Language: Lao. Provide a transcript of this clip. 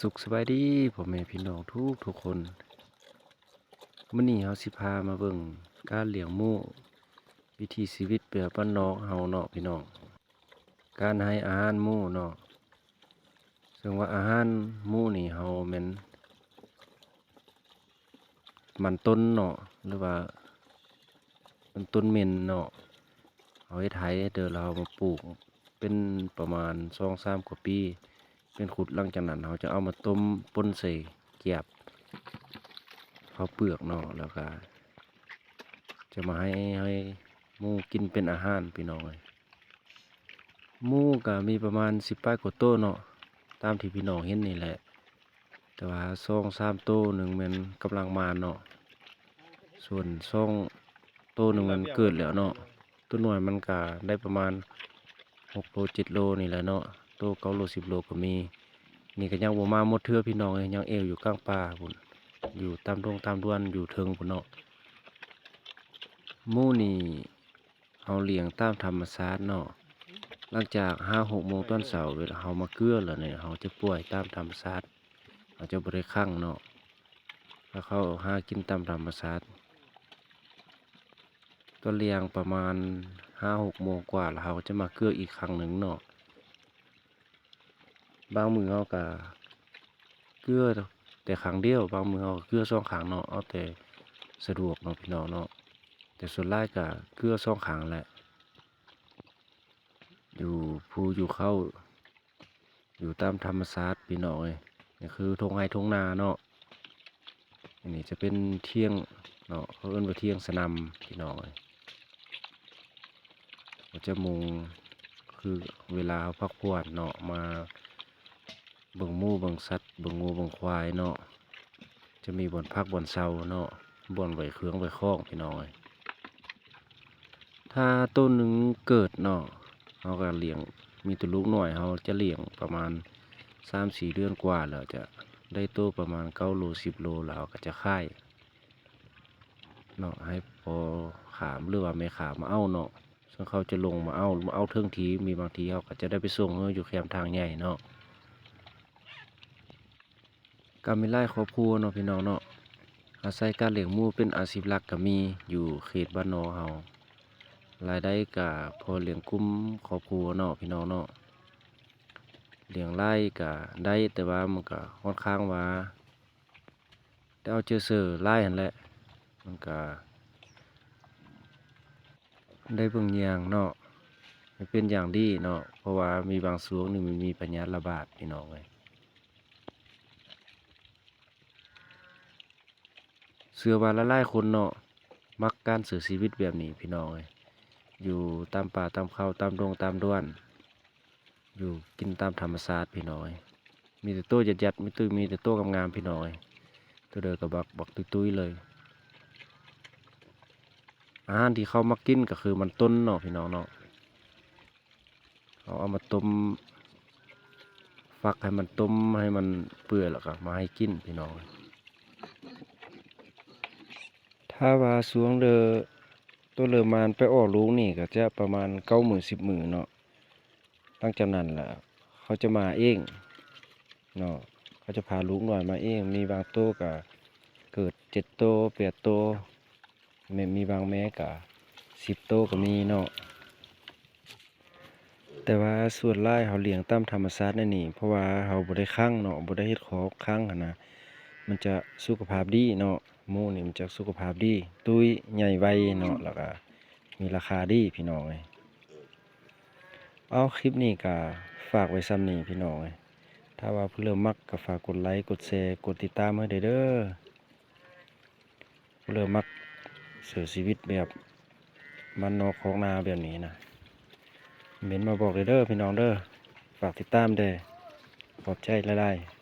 ສຸກສະບາຍດີພໍ່ແມ່ພີ່ນ້ອງທຸກໆຄົນ. ມື້ນີ້ເຮົາຊິພາມາເບິ່ງການລ້ຽງໝູ, ວິຖີຊີວິດແບບບ້ານນອກເຮົາເນາະພີ່ນ້ອງ. ການໃຫ້ອາຫານໝູເນາະ, ເຊິ່ງວ່າອາຫານໝູນີ້ເຮົາແມ່ນ ມັນຕົ້ນເນາະ ຫຼືວ່າມັນຕົ້ນເໝັນເນາະ, ເຮົາເຮັດໄຮ່ເດີ ແລ້ວເຮົາມາປູກເປັນປະມານສອງສາມກວ່າປີ ເປັນຂຸດ. ຫຼັງຈາກນັ້ນເຮົາຈະເອົາມາຕົ້ມປົນໃສ່ກຽບເຂົ້າເປືອກເນາະ, ແລ້ວກະຈະມາໃຫ້ ໃຫ້ໝູກິນເປັນອາຫານພີ່ນ້ອງເອີຍ. ໝູກະມີປະມານສິບປາຍກວ່າໂຕເນາະ, ຕາມທີ່ພີ່ນ້ອງເຫັນນີ້ແຫຼະ. ແຕ່ວ່າສອງສາມໂຕໜຶ່ງແມ່ນກຳລັງມາເນາະ, ສ່ວນສອງໂຕໜຶ່ງແມ່ນເກີດແລ້ວເນາະ. ໂຕນ້ອຍມັນກະໄດ້ປະມານຫົກໂລເຈັດໂລນີ້ແຫຼະເນາະ, ໂຕເກົ້າໂລສິບໂລກໍມີ. ນີ້ກໍຍັງບໍ່ມາໝົດເທື່ອພີ່ນ້ອງເອີຍ, ຍັງແອວຢູ່ກາງປ່າພຸ້ນ, ຢູ່ຕາມດົງຕາມດວນ ຢູ່ເທິງພຸ້ນເນາະ. ໝູນີ້ ເຮົາລ້ຽງຕາມທຳມະຊາດເນາະ. ຫຼັງຈາກຫ້າຫົກໂມງຕອນເຊົ້າ ເວລາເຮົາມາເກືອແລ້ວນີ້ ເຮົາຈະປ່ອຍຕາມທຳມະຊາດ, ເຮົາຈະບໍ່ໄດ້ຂັງເນາະ, ໃຫ້ເຂົາຫາກິນຕາມທຳມະຊາດ. ຕອນແລງປະມານຫ້າຫົກໂມງກວ່າ ແລ້ວເຮົາຈະມາເກືອອີກຄັ້ງໜຶ່ງເນາະ. ບາງມື້ເຮົາກະເກືອແຕ່ຄັ້ງດຽວ, ບາງມື້ເຮົາກະເກືອສອງຄັ້ງເນາະ, ເອົາແຕ່ສະດວກເນາະພີ່ນ້ອງເນາະ. ແຕ່ສ່ວນຫຼາຍກະເກືອສອງຄັ້ງແຫຼະ, ຢູ່ພູຢູ່ເຂົາ ຢູ່ຕາມທຳມະຊາດພີ່ນ້ອງເອີຍ. ນີ້ຄືທົ່ງໄຮ່ທົ່ງນາເນາະ. ອັນນີ້ຈະເປັນຖຽງເນາະ, ເຂົາເອີ້ນວ່າຖຽງສະໜ່ຳພີ່ນ້ອງເອີຍ. ເຂົາຈະມຸງ ຄືເວລາເຮົາພັກຜ່ອນເນາະ, ມາເບິ່ງໝູເບິ່ງສັດ ເບິ່ງງົວເບິ່ງຄວາຍເນາະ, ຈະມີບ່ອນພັກບ່ອນເຊົາເນາະ, ບ່ອນໄວ້ເຄື່ອງໄວ້ຂອງພີ່ນ້ອງເອີຍ. ຖ້າໂຕໜຶ່ງເກີດເນາະ, ເຮົາກໍລ້ຽງ, ມີແຕ່ລູກນ້ອຍ ເຮົາຈະລ້ຽງປະມານສາມສີ່ເດືອນກວ່າ ແລ້ວຈະໄດ້ໂຕປະມານເກົ້າໂລສິບໂລ ແລ້ວເຮົາກໍຈະຂາຍເນາະ, ໃຫ້ພໍ່ຄ້າ ຫຼືວ່າແມ່ຄ້າມາເອົາເນາະ. ເຊິ່ງເຂົາຈະລົງມາເອົາ, ມາເອົາເຖິງທີ່, ມີບາງທີເຮົາກໍຈະໄດ້ໄປສົ່ງເຂົາຢູ່ແຄມທາງໃຫຍ່ເນາະ. ກໍມີຫຼາຍຄອບຄົວເນາະພີ່ນ້ອງເນາະ, ອາໄສການລ້ຽງໝູເປັນອາຊີບຫຼັກກໍມີຢູ່ເຂດບ້ານນອກເຮົາ. ລາຍໄດ້ກໍພໍລ້ຽງກຸ້ມຄອບຄົວເນາະພີ່ນ້ອງເນາະ. ລ້ຽງຫຼາຍກໍໄດ້, ແຕ່ວ່າມັນກໍຂ້ອນຂ້າງວ່າ ແຕ່ເອົາໃຈໃສ່ຫຼາຍຫັ້ນແຫຼະ, ມັນກະໄດ້ເບິ່ງຢ່າງເນາະ, ໃຫ້ເປັນຢ່າງດີເນາະ, ເພາະວ່າມີບາງຊ່ວງນີ້ມັນມີພະຍາດລະບາດພີ່ນ້ອງເອີຍ. ເຊື່ອວ່າຫຼາຍໆຄົນເນາະ ມັກການໃຊ້ຊີວິດແບບນີ້ພີ່ນ້ອງເອີຍ, ຢູ່ຕາມປ່າຕາມເຂົາ ຕາມດົງຕາມດວນ. ຢູ່ກິນຕາມທຳມະຊາດພີ່ນ້ອງເອີຍ, ມີແຕ່ໂຕຍັດໆ ມີແຕ່ ມີແຕ່ໂຕງາມໆພີ່ນ້ອງເອີຍ, ໂຕໃດກໍບັກ ບັກຕຸ້ຍໆເລີຍ. ອາຫານທີ່ເຂົາມັກກິນກໍຄືມັນຕົ້ນເນາະພີ່ນ້ອງເນາະ, ເຮົາເອົາມາຕົ້ມ ຟັກໃຫ້ມັນຕົ້ມ ໃຫ້ມັນເປື່ອຍ ແລ້ວກໍມາໃຫ້ກິນພີ່ນ້ອງເອີຍ. ຖ້າວ່າຊ່ວງເລີ ໂຕເລີ່ມມາໄປອອກລູກນີ້ກໍຈະປະມານເກົ້າມື້ ສິບມື້ເນາະ, ຫຼັງຈາກນັ້ນລະເຂົາຈະມາເອງເນາະ, ເຂົາຈະພາລູກນ້ອຍມາເອງ. ມີບາງໂຕກໍເກີດເຈັດໂຕ ແປດໂຕ, ແມ່ ມີບາງແມ່ກໍສິບໂຕກໍມີເນາະ. ແຕ່ວ່າສ່ວນຫຼາຍເຮົາລ້ຽງຕາມທຳມະຊາດແນວນີ້ ເພາະວ່າເຮົາບໍ່ໄດ້ຂັງເນາະ, ບໍ່ໄດ້ເຮັດຄອກຂັງຫັ້ນນະ, ມັນຈະສຸຂະພາບດີເນາະ. ໝູນີ້ມັນຈະສຸຂະພາບດີ, ຕຸ້ຍ, ໃຫຍ່ໄວເນາະ, ແລ້ວກະມີລາຄາດີພີ່ນ້ອງເອີຍ. ເອົາ ຄລິບນີ້ກະຝາກໄວ້ຊ່ຳນີ້ພີ່ນ້ອງເອີຍ. ຖ້າວ່າຜູ້ເລີ່ມມັກກໍຝາກກົດໄລ ກົດແຊ ກົດຕິດຕາມໃຫ້ແດ່ເດີ. ຜູ້ເລີ່ມມັກໃຊ້ຊີວິດແບບບ້ານນອກຄອກນາແບບນີ້ນະ, ເມັນມາບອກແດ່ເດີພີ່ນ້ອງເດີ. ຝາກຕິດຕາມແດ່. ຂອບໃຈຫຼາຍໆ.